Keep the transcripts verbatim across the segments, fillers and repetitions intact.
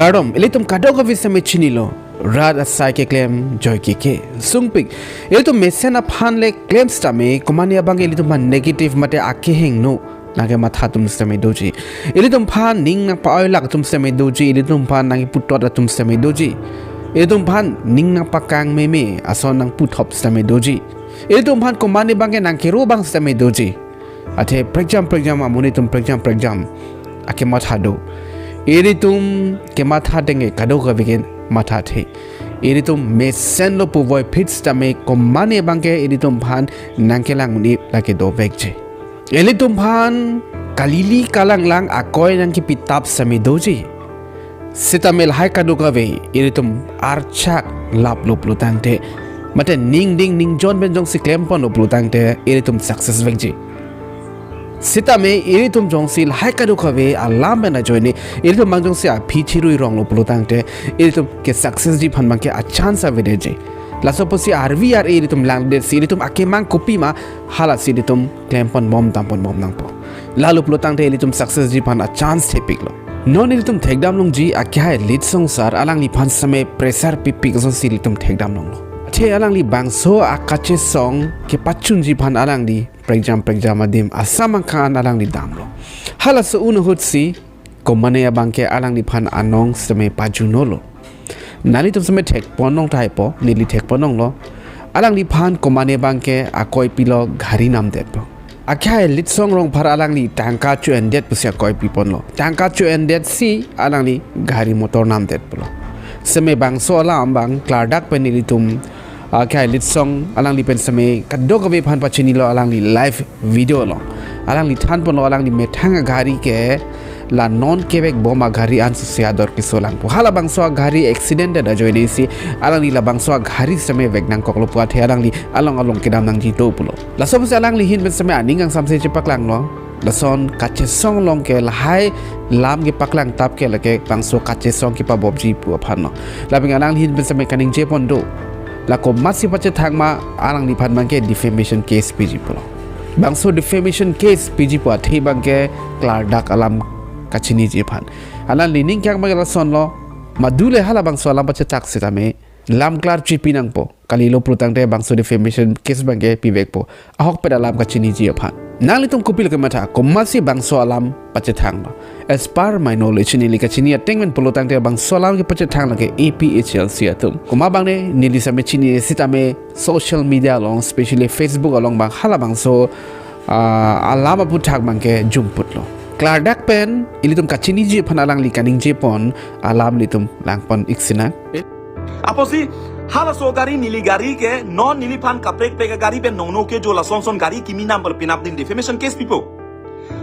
Kardom, ilitum kadokave sitame chinilo, rat asai keklem joy keke. Sungpik, ilitum mesen aphan le klem sitame, komane abang ke ilitum aphan negative mate akehingno nangkematha atum sitame doji. Ilitum aphan ning nangpa-oilak atum sitame doji, ilitum aphan nangkeputot atum sitame doji. Ilitum aphan ning nangpakang meme ason nangputhop sitame doji. Ilitum aphan komane abang ke nangkero abang sitame doji. Athe prekjam prekjam amonit atum prekjam prekjam akematha do. Ilitum kematha ateng ke kadokave ke mathathe. Ilitum mesenlo puvoiphit sitame komane abang ke ilitum aphan nangkelang un-e lake dovekji. Ilitum aphan kalili kalanglang akoi nangkepitap sitame doji. Sitame lahai kadokave ilitum archak laplo pulotangte, mate ning ding ning jon pen jongsi klemponlo pulotangte ilitum success vekji. Sitame ilitum jongsi lahai kadokave alam pen ajoine ilitum abang jongsi aphi chirui ronglo pulotangte, ilitum ke success ji aphan abang ke achance avedetji. Laso apotsi arvi ar ilitum langdetsi ilitum akemang kopima halasi ilitum klempon bom tampon bom nangpo. Lalo pulotangte ilitum success ji aphan achance thepiklo. Non ilitum thekdam longji akehai Litsong sir, alangliphan sitame pressure pipik asonsi ilitum thekdam longlo. Athe alangli bangso akachesong kepachunji aphan alangli prekjam prekjam adim asam angkang alangli damlo. Halaso un ahutsi komane abang ke alangliphan anong sitame pajunolo. Nanglitum sitame thekpon long tahai po, neli thekpon longlo. Alangliphan komane abang ke akoi pilo, gari namdetpo. Akehai Litsong Rongphar alangli tangka cho-endet pusi akoi piponlo. Tangka cho-endetsi alangli gari motor namdetpolo. Sitame bangso alam abang klardak pen ilitum akehai Litsong alangli pen sitame kadokave aphan pachinilo alangli live video along. Alangli thanponlo alangli methang agari ke la non kevek bom agari an susi ador keso langpo. Halabangso agari accident ajoinesi alangli labangso agari sitame vek nangkoklo pu athe alangli along along kedam nangji do pulo. Laso apotsi alangli ahin pen sitame aning kangsamse chepaklanglo. Lason kachesong along ke lahai lam kepaklang tap ke lake bangso kachesong kepabopji pu aphanlo. Lapen alangli ahin pen sitame kaningjepon do. La komatsi pachethang ma alangliphan abang ke defamation case piji pulo. Bangso defamation case piji pu athe abang ke klardak alam kachiniji aphan. Alangli ning kang abang ke lasonlo. Madule halabangso alam pachethak sitame lam klar chipi nangpo. Kalilo pulotangte bangso defamation case abang ke pivekpo. Ahokpet alam kachiniji aphan. Nanglitum kopilo kematha, komatsi bangso alam pachethanglo? As per my knowledge, neli kachini ateng pen pulotangte bangso alam kepachethang lake A P H L C atum. Komat abang ne neli sitame chini sitame social media along, specially Facebook along abang halabangso ah, alam aputhak abang ke jumputlo. Klardak pen ilitum kachiniji aphan alangli kaningjepon alam ilitum langpon iksinang. Apotsi halaso gari neli gari ke non neliphan kaprek prek agari pen nongno kejo lasonson gari kimi number penap din defamation case pipo.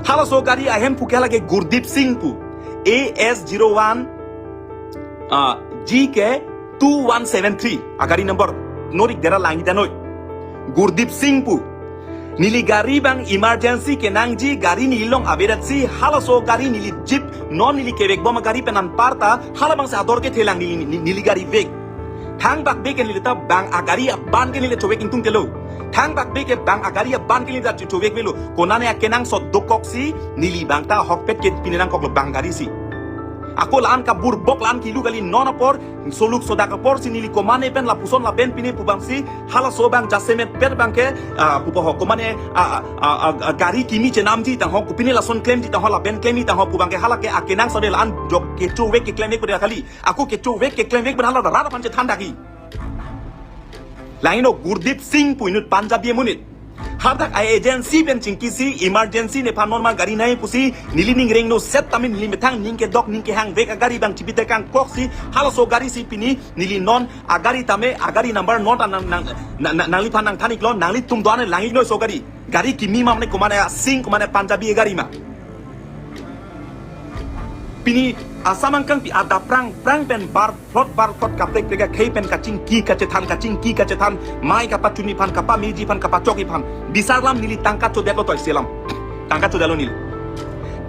Halaso gari ahemphu ke lake Gurdeep Singh pu, A S zero one, ah, G K two one seven three agari number, norik dera langji danoi. Gurdeep Singh pu. Neli gari abang emergency kenangji, gari neli along avedet si, halaso gari neli jeep, non neli kevek bom agari pen anparta halabangsi ador kethelang neli, neli, neli gari vek. Thangbak be ke neli ta bang agari aban ke neli chovek ingtung telo. Thangbak be ke bang agari aban ke neli ta chovek velo. Konane akenangsot dokoksi neli abang ta ahokpet ke pine nangkoklo bang gari si. Ako la-an kaburbok, la-an kilu kali, non apor, soluk sodak aporsi neli komane pen lapuson lapen pine pu abangsi halaso abang jasemet pet abang ke, ah, pupo ho komane, ah, ah, ah, ah, gari kimi chenamji tangho, kopine lason klemji tangho, lapen klemji tangho pu abang ke hala ke akenangsot de la-an jok kechovek keklemvek pu de kali. Ako kechovek keklemvek pen hala rat aphan chethan daki. Laino Gurdeep Singh pu inut Punjabi amonit. Hadak a-agency pen chingkisi emergency nephan non ma gari nai pusi neli ning rengno set tame neli methang ning kedok ning kehangvek agari abang chipi tekang koksi halaso gari si pini neli non agari tame agari number non ta nang, nang, nang, nang, nangliphan nangthan iklo, nanglitum do-an langiklo so gari. Gari kimi ma mane komane a Singh komane Punjabi agari ma. Pini asam angkang pi ada prang prang pen bar plot bar plot kaprek prek akhei pen kachingki kachethan, kachingki kachethan, mai kapachunji aphan, kapameji aphan, kapachokji aphan. Bisar lam neli tangka chodetlo toi selam. Tangka chodetlo neli.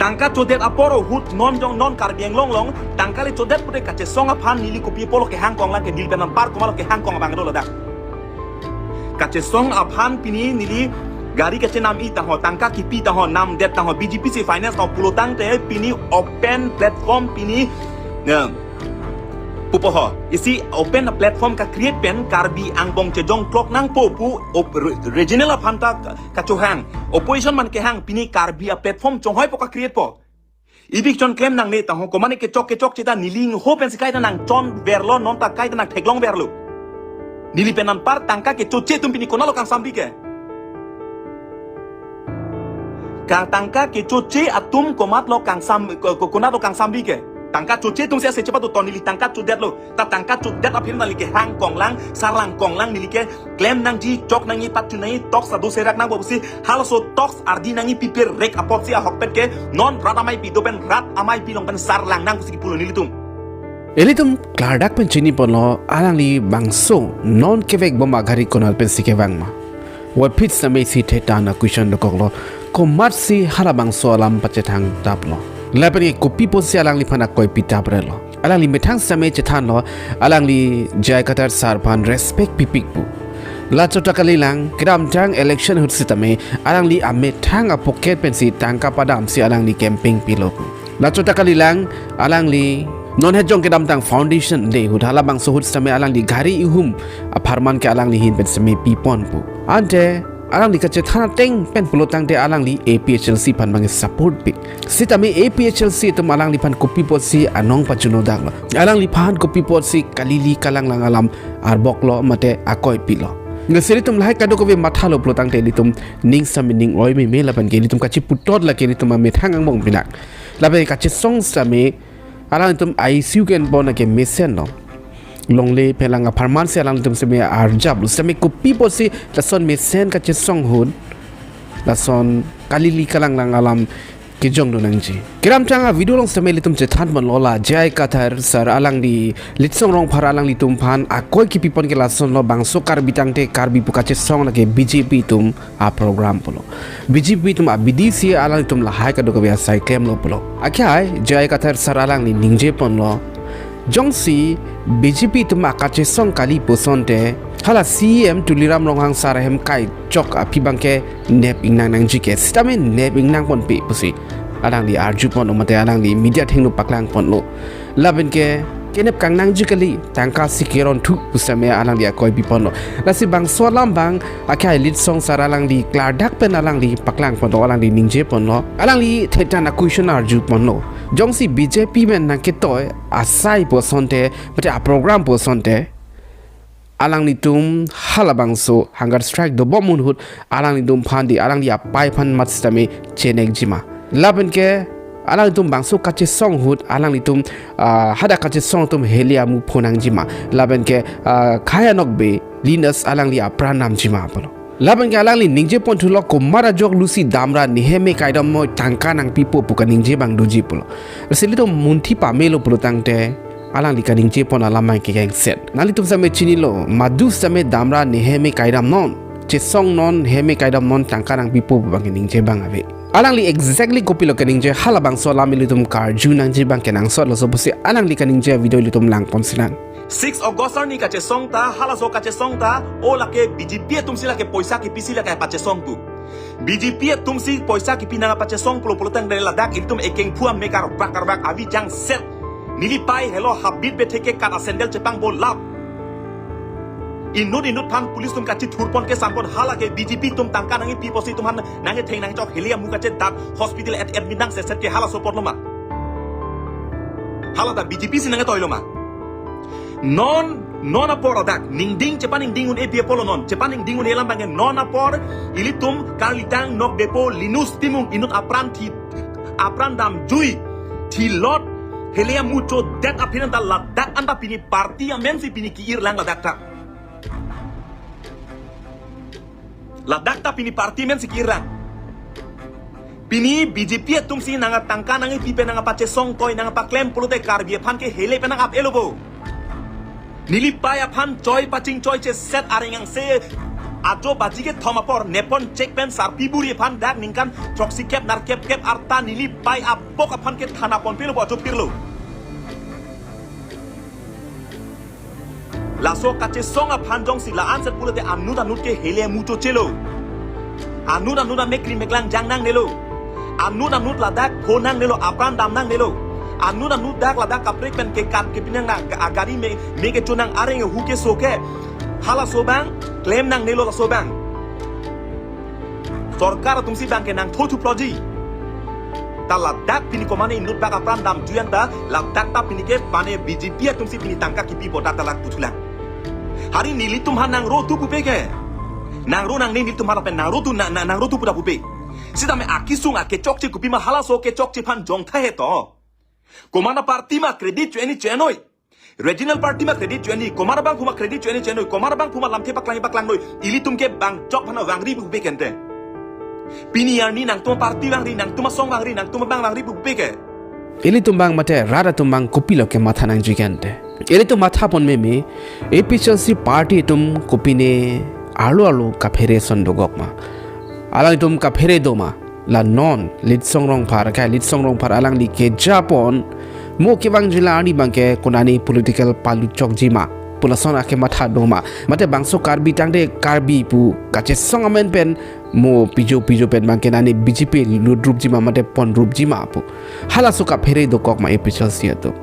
Tangka chodet apor ahut non jong non Karbi Anglong along tangka le chodet pute kachesong aphan neli kopi apotlo kehangkong lang ke neli pen anpar komatlo kehangkong abang do ladak. Kachesong aphan pini neli gari kachenam-i tangho, tangka kipi tangho, namdet tangho, B G P C finance tangho pulotangte pini open platform pini, eh, Pupo ho, isi open a platform ka-create pen Karbi angbong chejongklok nangpo pu op-, re-, regional aphan ta ka-, kachohang. Opposition man kehang pini Karbi a platform chonghoipo ka-create po. Eviction klem nangne ta ho, komane kechok kechokche ta neli ho pensi kaita nangchonverlo, non ta kaita nangtheklongverlo. Neli pen anpar tangka kechoche atum pini konatlo kangsambi ke. Ka tangka kechoche atum komatlo kangsam, ko-, ko-, konatlo kangsambi ke. Tangka choche atumsi ase chepatu to neli tangka chodetlo. Ta tangka chodet aphi neli kehang konglang, sarlang konglang neli keklem nangji, chok nangji, patchu nangji, talks adu serak nangpo pusi, halaso talks ardi nangji pipir rek apotsi ahokpet ke, non rat amei pi do pen, rat amei pi along pen sarlang nang pusi kipulo nelitum. Ilitum klardak pen chiniponlo, alangli bangso non kevekbom aghari konat pensi kevang ma. Wapit sitame isi thetan a-question dokoklo, komatsi halabangso alam pachethang taplo? Lapen ke kopi apotsi alangliphan akoi pitap relo? Alangli methang sitame chethanlo, alangli J I Kathar sir aphan respect pipik pu. Lachot ta kalilang, kedamtang election ahut sitame, alangli amethang a-pocket pensi tangka padamsi alangli campaign pilo pu. Lachot ta kalilang, alangli non hejong kedamtang foundation day ahut halabangso ahut sitame alangli ghari ihum apharman ke alangli ahin pen sitame pipon pu. Ante alangli kachethan ateng pen pulotangte alangli A P H L C aphan bang support pi. Sitame A P H L C atum alangliphan kopi apotsi anong pachunodaklo? Alangliphan kopi apotsi kalili kalanglang alam arboklo mate akoi pilo? Ngasiritum lahai kadokave mathalo pulotangte ilitum ning sitame ning oi meme lapen ke ilitum kachiputot lake ilitum amethang angbong pinak. Lapen kachesong sitame alangtum I C U kenpon ake mesenlo. Longle phelang apharmansi alangtum sitame arjaplo. Sitame kopi apotsi lason mesen kachesong ahut, lason kalili kalanglang alam kejongdun nangji? Kedamtang a-video along sitame ilitum chethanponlo, la J I Kathar sir alangli Litsong Rongphar alanglitum aphan akoi kipipon ke lasonlo, bangso Karbi tangte Karbi pu kachesong lake B J P atum a-program pulo. B J P atum abidi si alangtum lahai kadokave asai klemlo pulo. Akhai J I Kathar sir alangli ningjeponlo, jongsi B J P atum akachesong kali pusonte, hala C E M Tuliram Ronghang sir ahem kaichok aphi bangke nep ingnang nangji ke, sitame nep ingnangponpe pusi alangli arjuponlo mate alangli media athengno paklangponlo. Lapen ke kenep kangnangji kali, tangka si keron thu pu sitame alangli akoi piponlo. Lasi bangso alam bang akhai Litsong sir alangli klardak pen alangli paklangponlo, alangli ningjeponlo. Alangli thetan a-question arjuponlo. Jongsi B J P amen nangketoi asai pusonte, mate a-program pusonte, alanglitum halabangso hunger strike dobom ahut alanglitum aphan di, alangli apei aphan mat sitame chenekji ma? Lapen ke alangtum bangso kachesong ahut alanglitum, ah, hadak kachesong atum heli amu phonangji ma? Lapen ke, ah, khei anokbe Linus alangli apran damji ma pulo? Lapen ke alangli ningjeponthulo, komat ajok lusi damra nehem me kaidam noi, tangka nangpipo pu kaningje abang doji pulo. Lasi ilitum munthi pamelo pulotangte alangli kaningjepon alam abang kekengset. Nanglitum sitame chinilo, madu sitame damra nehem me kaidamnon, chesongnon, hem me kaidamnon, tangka nangpipo pu abang kaningje abang ave. Alangli exactly kopilo kaningje, halabangso alam ilitum karju nangji abang kenangsot, laso pusi alangli kaningje video ilitum langpon sinang. Six August arni kachesong ta, halaso kachesong ta, o lake B J P atumsi lake poisa kipisi lake pachesong pu. B J P atumsi poisa kipi nangpachesong pulo pulotangte ladak ilitum ekeng phuam me karbak karbak avi jangset. Neli pei helo habit bethek ke kat a-sandal chepangbo lap. Inut inut aphan police atum kachithurpon kesanpon, hala ke B J P atum tangka nangkipi pusi itum aphan nangketheng nangchok heli amu kachedat hospital ad-, admit nangseset ke halaso apotlo ma? Hala ta B J P si nangketoilo ma? Non, non apor ladak, ningding chepaningding un-e pi apotlo non, chepaningding un-e alam abang non apor, ilitum kalitang nokdepo Linus Timung inut apran thi, apran damjui, thilot, heli amu chodet aphi nang ta ladak anta pini party amensi pini ki-irlang ladak ta. Ladak ta pini party amensi ki-irlang. Pini B J P atumsi nangtangka nangkipi pen nangpachesong toi nangpaklem pulote Karbi aphan ke heli pen nang-ap-elo bo. Neli pei aphan choi pachingchoi cheset areng angse ajo baji kethom apor nepon chek pen sarpi buri aphan dak ningkan throksi kep nerkep kep arta neli pei apok aphan ke thana ponpelo bo ajo pirlo. Laso kachesong aphan jongsi la-an set pulote anut anut ke heli amu chochelo. Anut anut amekkri meklang jang nangnelo. Anut anut ladak pho nangnelo, apran dam nangnelo. Anut anut dak ladak kaprek pen kekat kepinang na agari me, me kechonang areng hu keso ke. Halaso abang, klem nangnelo laso abang. Sorkar atumsi abang ke nangthu thuproji. Ta ladak pini komane inut bak apran damjui anta, ladak ta pini ke mane B J P atumsi pini tangka kipi bodak ta lak puthulang. Hari nelitum aphan nangro thu pupe ke. Nangro nangne nelitum aphan lapen nangro thu na, na, nangro thu pu ta pupe. Sitame akesung akechokche kopima halaso kechokche aphan jongtha he to. Komat aparty ma credit cho-en-e cho-en noi. Regional party ma credit cho-en-e, komat abangphu ma credit cho-en-e cho-en noi, komat abangphu ma lamthe paklang paklang noi. Ilitum ke bang chok aphan vangri pupe ke ante. Pini arni nangtum aparty vangri, nangtum asong vangri, nangtum abang vangri pupe ke. Ilitum abang mate rat atum abang kopilo kematha nangjui ke ante. Ilitum matha pon meme, A P H L C party atum kopine arlo arlo kaphere ason dokok ma. Alangtum kaphere do ma. La non Litsong Rongphar, akhai Litsong Rongphar alangli kejapon, mo kevangji la arni abang ke konane political palu chokji ma pu lason akematha do ma. Mate bangso Karbi tangte Karbi pu kachesong amen pen mo pijo pijo pen abang ke nane B J P lutrupji ma mate ponrupji ma pu. Halaso kaphere dokok ma A P H L C atum.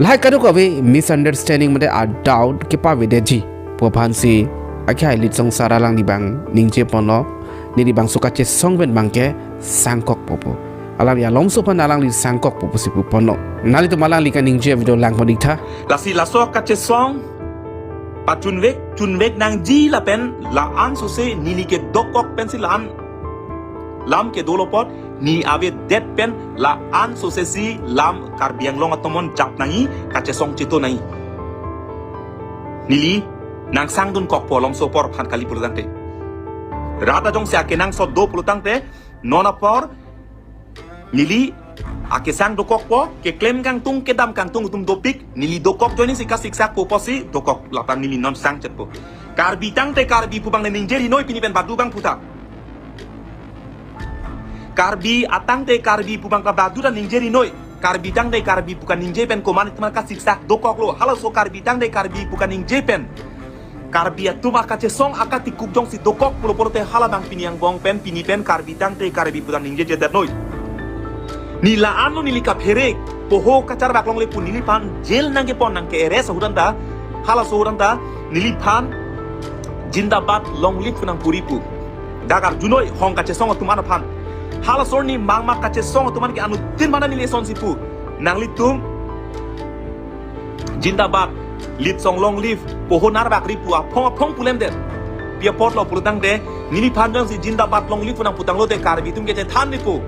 Lahai kadokave misunderstanding mate a doubt kepavedetji pu aphansi akhai Litsong sar alangli abang ningje ponlo, neli bangso kachesong pen abang ke sangkokpo pu. Alangli alongso aphan alangli sangkokpo pusi pu ponlo. Nanglitum alangli kaningje video lang pon-iktha. Lasi laso kachesong pachunvek chunvek nangji lapen la-an sose neli kedokok pensi la-an lam kedolo apot ne avedet pen la-an sose si lam Karbi Anglong atomon jap nangji, kachesong cheto nangji. Neli nangsang dunkokpo alongso apor aphan kali pulo tangte. Rat ajongsi akenangsot do pulo tangte non apor neli akesang dokokpo, keklem kangtung kedam kangtung atum dopik, neli dokok ajoine si kasiksak po pusi dokok, lapen neli non sangchetpo. Karbi tangte Karbi pu abang ne ningje ri noi pini pen badu abangphu ta. Karbi atangte Karbi pu abang ta badu ta ningje ri noi. Karbi tangte Karbi pu kaningje pen komat atum kasiksak dokoklo. Halaso Karbi tangte Karbi pu kaningje pen Karbi atum akachesong akatikuk jongsi dokok pulo pulote hala abang pini angbong pen pini pen Karbi tangte Karbi pu ta ningjejedet noi. Ne la-anlo neli kaphere, poho kacharbak longle pu neliphan jail nangkepon nangke-arrest ahut anta, halaso ahut anta neliphan Jindabad long live nangpuri pu. Dak arjunoi hong kachesong atum an aphan. Halaso arni mangma kachesong atum an ke anuttin mana neli asonsi pu. Nanglitum Jindabad, Litsong long live, poho narbakri pu aphong aphong pulemdet. Pi apotlo pulo tangte, neliphan jongsi Jindabad long live nangpu tanglote Karbi atum ke chethan ni pu.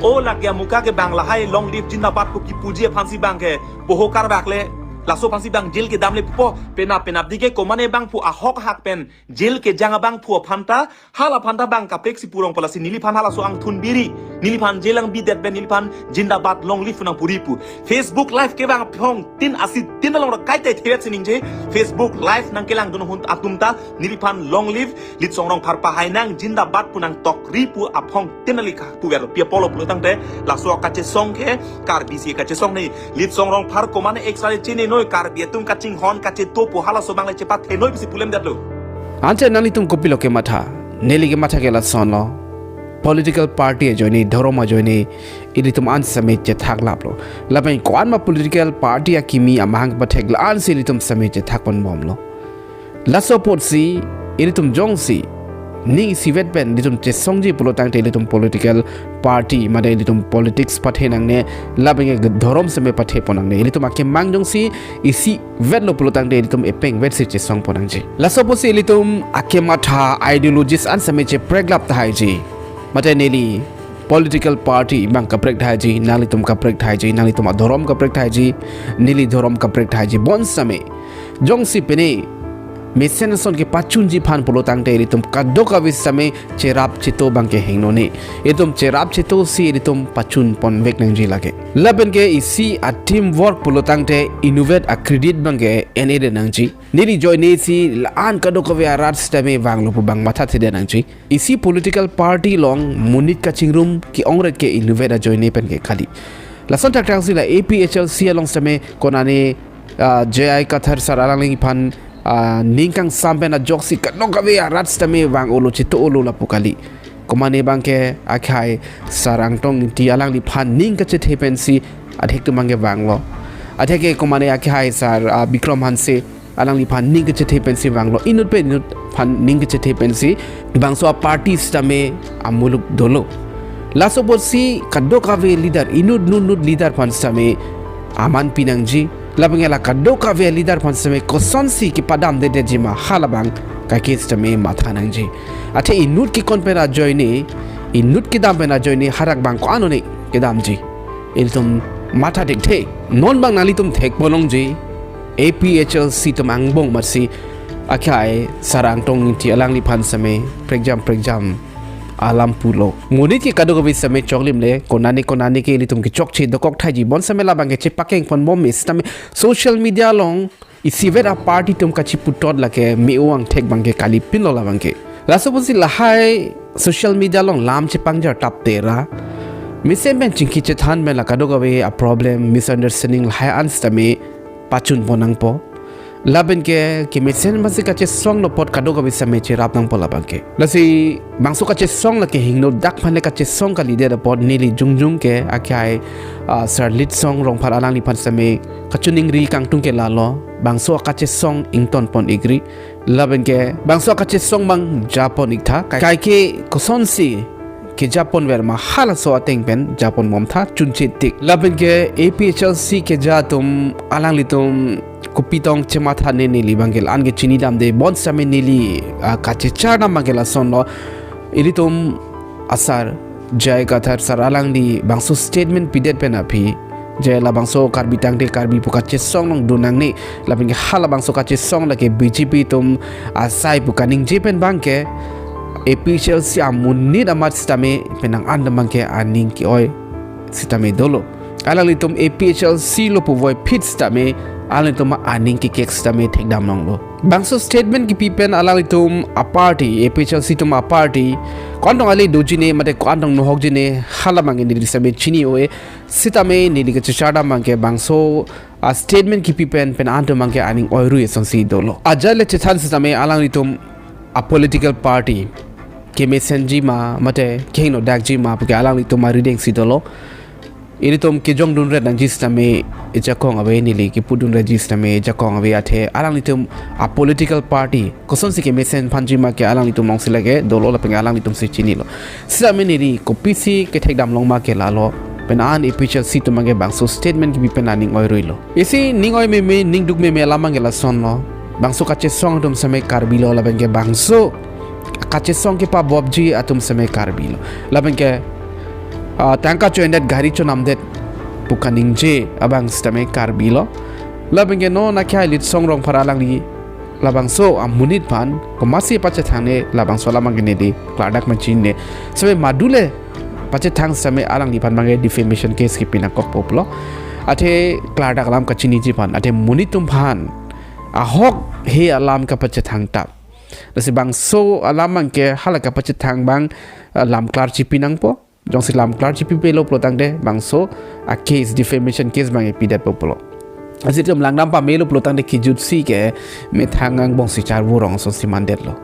O lake amuka ke bang lahai long live Jindabad pu kipuji aphansi abang ke poho karbak le, laso aphansi abang jail kedam le pupo, penap penapdi ke komane abangphu ahok ahak pen jail kejang abangphu aphan ta, hala aphan ta bang kaprek si purong pu lasi neliphan halaso angthun biri, neliphan jail nangbidet pen neliphan Jindabad long live nangpuri pu. Facebook live ke bang aphong tin asi tin along ra kaita thevet si ningje, Facebook live nangkelang dun ahut atum ta, neliphan long live, Litsong Rongphar pahai nang, Jindabad pu nangtokri pu aphong tin ali ka puver. Pi apotlo pulo tangte, laso kachesong ke Karbi si kachesong ne, Litsong Rongphar komane extra le chene noi, Karbi atum kachinghon kacheto pu halaso abang le chepathe noi pusi pulemdetlo. Anche nanglitum kopilo kematha, neli kematha ke lasonlo. Political party ajoine, dhorom ajoine, ilitum an seme chethak laplo. Lapen ko-an ma political party akimi amahang pathek la-ansi ilitum seme chethak ponbomlo. Laso apotsi ilitum jongsi ning isivet pen ilitum chesongji pulo tangte ilitum political party mate ilitum politics pathe nangne, lapen ke dhorom seme pathe pon nangne. Ilitum akemang jongsi isivetlo pulo tangte ilitum epengvet si chesong pon nangji. Laso apotsi ilitum akematha ideologies an seme chepreklap tahai-ji. Mate neli political party abang kaprek tahai-ji, nanglitum kaprek tahai-ji, nanglitum adhorom kaprek tahai-ji, neli dhorom kaprek tahai-ji, bonseme. Jongsi pine mesen ason kepachunji aphan pulo tangte ilitum kadokave seme cherap cheto abang ke hingno ne. Ilitum cherap cheto si ilitum pachun ponvek nangji lake. Lapen ke isi a-team work pulo tangte inutvet a-credit abang ke en-edet nangji. Neli ajoine si la-an kadokave arat sitame vanglo pu abang mathathedet nangji. Isi political party along monit kachingrum ke-ongret ke inutvet ajoine pen ke kali. Lason thakthak si la A P H L C along sitame konane, ah, J I Kathar sar alangliphan, ah, ning kangsam pen ajoksi kadokave arat sitame vang-olo cheto-olo lapu kali. Komane abang ke akhai sar Angtong Ingti alangliphan ning kachethe pensi athek atum abangke vanglo. Atheke komane akhai sar, ah, Bikram Hanse alangliphan ning kachethe pensi vanglo. Inut pen inut aphan ning kachethe pensi bangso a-party sitame amuluk dolo. Laso apotsi kadokave leader, inut nun nun leader aphan sitame aman pinangji. Lapen ke la kadokave leader aphan sitame kosonsi kepadamdedetji ma halabang kaike sitame matha nangji. Athe inut kekon pen ajoine, inut kedam pen ajoine hadak abang ko-an one kedamji, ilitum matha thekthe. Non abang nanglitum thekponlongji, A P H L C atum angbong amatsi akhai sar Angtong Engti alangliphan sitame prekjam prekjam alam pulo. Monit ke kadokave sitame choklim le, konane konane ke ilitum kechokche dokok thaiji, bonsitame labang ke chepakengponbom me sitame social media along isivet a-party atum kachiputot lake me-o angthek abangke kalipinlo labangke. Laso apotsi lahai social media along lam chepangjar tapte ra, mesen pen chingki chethan pen la kadokave a-problem, misunderstanding lahai an sitame pachunpon nangpo. Lapen ke kemesen amatsi kachesonglo apot kadokave sitame cherap nangpo labangke. Lasi bangso kachesong lake hingno dak aphan le kachesong kalidet apot neli jongjong ke akhai, ah, sar Litsong Rongphar alangliphan sitame kachiningri kangtung ke lalo, bangso kachesong ingtonpon ikri. Lapen ke bangso kachesong abang japon iktha. Kai-, kaike kosonsi kejaponver ma halaso ateng pen japonbomtha chunche tik. Lapen ke A P H L C keja atum alanglitum kopi tong chematha ne neli abangke la-an ke chinidamde, bonsitame neli, ah, kachechar abangke lasonlo. Ilitum asar J I Kathar sar alangli bangso statement pidet pen aphi, je labangso Karbi tangte Karbi pu kachesong along dun nangne, lapen ke halabangso kachesong lake B J P atum asai pu kaningje pen abangke A P H L C amonit amat sitame penang an abangke aning ke-oi sitame dolo. Alanglitum A P H L C lo pu voiphit sitame alanglitum aning kekek sitame thekdamlonglo. Bangso statement kipi pen alanglitum a-party, A P H L C atum a-party, ko-an tong ale dojine mate ko-an tong nohokjine hala abangke neli sitame chini-o-e, sitame neli kachechar abangke bangso a-statement kipi pen penang an atum abangke aning oirui asonsi dolo. Ajat le chethan sitame alanglitum a-political party kemesenji ma mate kehingno dakji ma puke alanglitum arideng si dolo. Ilitum kejongdunret nangji sitame ejakong ave, neli kepudunretji sitame ejakong ave, athe alanglitum a-political party kosonsi kemesen aphanji ma ke alanglitum alongsi lake dolo lapen alanglitum si chinilo. Sitame neli kopisi kethekdamlong ma ke lalo, penang an A P H L C atum abangke bangso statement kipi pen aning oiruilo. Isi ning oi meme, ning duk meme alam abangke lasonlo. Bangso kachesong atum sitame Karbi lo, lapen ke bangso kachesong kepabopji atum sitame Karbi lo. Lapen ke, ah, tangka cho-endet gari chonamdet pu kaningje abang sitame Karbi lo. Lapen ke non akhai Litsong Rongphar alangli labangso amonit aphan komatsi pachethang ne, labangso alam abangke neli klardak manchin ne. Sitame madu le pachethang sitame alangliphan abangke defamation case kipi nangkokpo pulo. Athe klardak alam kachiniji aphan, athe monit atum aphan ahok he alam kapachethang tap. Lasi bangso alam abangke hala kapachethang abang, eh, lamklar chipi nangpo. Jongsi lamklar chipipelo pulo tangte bangso a-case, defamation case abang epidetpo pulo. Lasi itum langdam pamelo pulo tangte kijutsi ke methang angbongsi charvo rong asonsi mandetlo.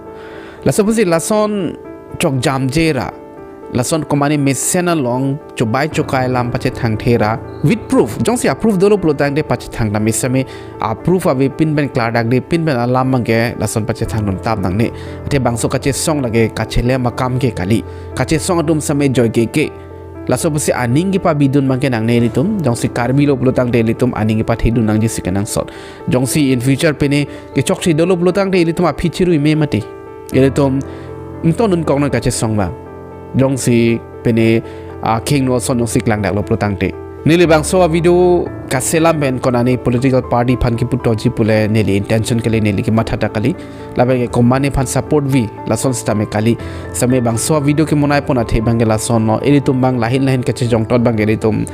Laso apotsi lason chokjamje ra, lason komane mesen along chobai chokai alam pachethangthe ra with proof, jongsi a-proof dolo pulo tangte pachethang tame sitame a-proof avepin pen klardakdepin pen alam abangke lason pachethangdun tap nangne. Athe bangso kachesong lake kachelem akam ke kali. Kachesong atum sitame joike ke. Laso apotsi aning kepabidun abangke nangne ilitum. Jongsi Karbi lo pulo tangte ilitum aning kepathedun nangji si kenangsot. Jongsi in future pine kechokche dolo pulo tangte ilitum aphi chirui me mati. Ilitum ingtondun koknoi kachesong abang. Jongsi pine, ah, kehingno ason jongsi klangdaklo pulo tangte. Neli bangso a-video kaselam pen konane political party aphan kiputoji pule neli intention kali, neli kematha ta kali. Lapen ke komane aphan support vi lason sitame kali. Sitame bangso a-video kemonaipon athe abangke lasonlo. Ilitum abang lahin lahin kachejongtot abangke ilitum,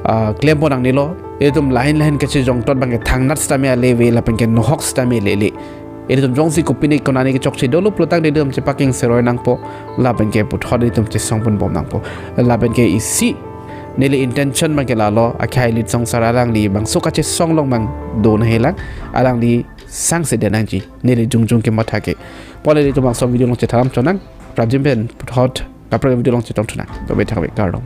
ah, klempon nangnelo. Ilitum lahin lahin kachejongtot abangke thangnat sitame ale ave lapen ke nohok sitame lele. Ilitum jongsi kopine konane kechokche dolo pulo tangte ilitum chepakeng seroi nangpo, lapen ke puthot ilitum chesongponbom nangpo. Lapen ke isi neli intention abangke lalo, akhai Litsong sar alangli bangso kachesong along abang do nahelang, alangli sangsedet nangji, neli jongjong kematha ke. Pule ilitum bangso video along chetharam chonang, prajim pen puthot kaprek video along chetong thunang. Dobe thakbe, kardom.